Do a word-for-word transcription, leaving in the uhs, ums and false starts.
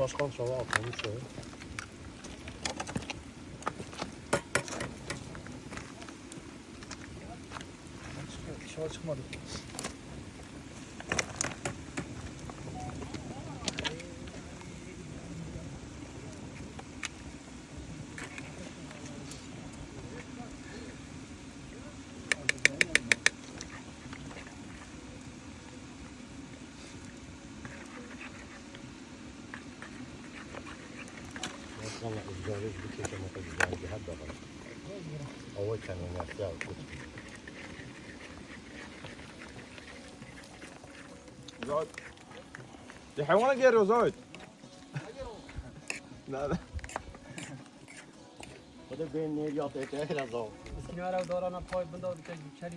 Başkan çava atlamış o. Çıkıyor, dışarı çıkmadı. Maşallah, ızgarayı bir keçe maka güzel bir hep bakalım. Ava çanı nasıl ya, kut. Zahid. Di heywana geliyor Zahid. Nerede? Bu da benim ne yapıyor, tehir azam. Eskine ara darana pay bunda bir şey, içeri